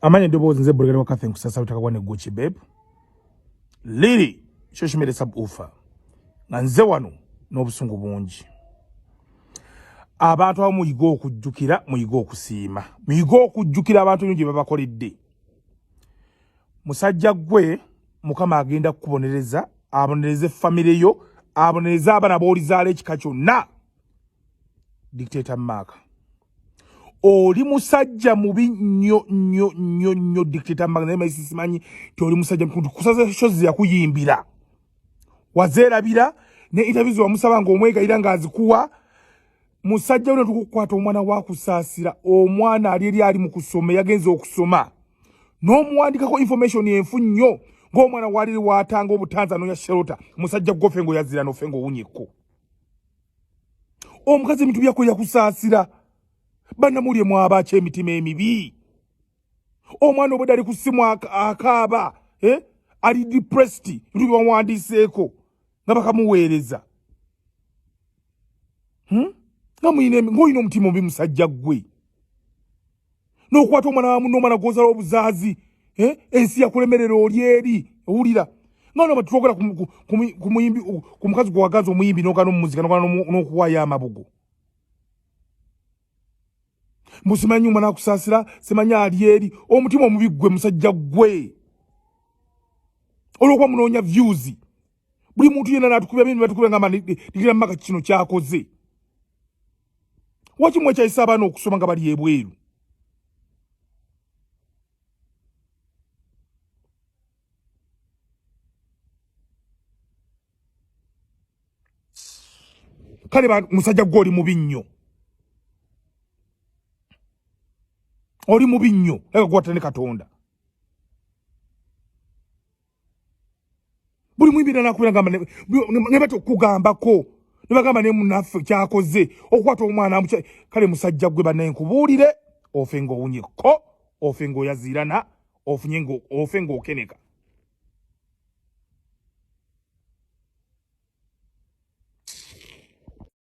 Amanya eddoboozi nze Brigadier wa Catherine Kusasa Butakagwa ne Gucci Babe. Liri social media sub ufa. Nga nze wano n'obusungu bungi. Abantu abamu muyige okujjukira, muyige okusiima. Muyige okujjukira abantu ebintu bye babakoledde. Musajja ggwe Mukama agenda kukubonereza, abonereze famire yo, abonereze abaana b'olizaala ekika kyonna. Dictator Mark. Oli musajja mubi nnyo nnyo nnyo nnyo dictator Mark, naye maisi simanyi ti oli musajja mkuntu kusaza shozi yakuyimbira. Wazeerabira ne interviews wamusaba ng'omwegayira ng'azikuwa. Musajja uno tukukwata omwana wa kusaasira, omwana ali eri ali mu kusoma, yagenze okusoma. N'omuwandikako information enfu nnyo ng'omwana wali watanga obutanza n'oya shelter. Musajja gwofe ng'oyazira n'ofe ng'owunyekko. Omukazi ebintu byako yakusaasira. Bannamulye mwabaaki emitima emibi. Omwana obwedda ali ku ssimu akaaba, ali depressed, ebintu bye bamuwandiiseeko nga bakamuweereza. Nga muyina ng'olina omutima omubi musajja ggwe. N'okwata omwana wa munno, omwana gw'ozala obuzaazi, ensi yakulemerera oli eri, owulira. Nga ono twogera ku muyimbi, ku mukazi gwe wagaza omuyimbi n'ogaana omumuzika, n'ogaana n'okuwaayo amabugo. Mbu simanyi omwana akusaasira, simanyi ali eri, omutima omubi ggwe musajja ggwe. Olw'okuba munoonya views. Buli muntu yenna n'atukubira bintu batukubira ngamba ndigira maka kino kyakoze. Waki mwekyayisa abaana okusoma nga bali ebweru? Kale musajja gwe oli mubi nnyo. Oli mubi nnyo. Leka kukwata ne Katonda. Buli muyimbi nakubira ngamba ne batya okukugambako. Ne bagamba ne munnaffe kyakoze okukwata omwana kale musajja gwe bannaye nkubuulire, ofe ng'owunyeko, ofe ng'oyaziirana, ofe ng'okeneka.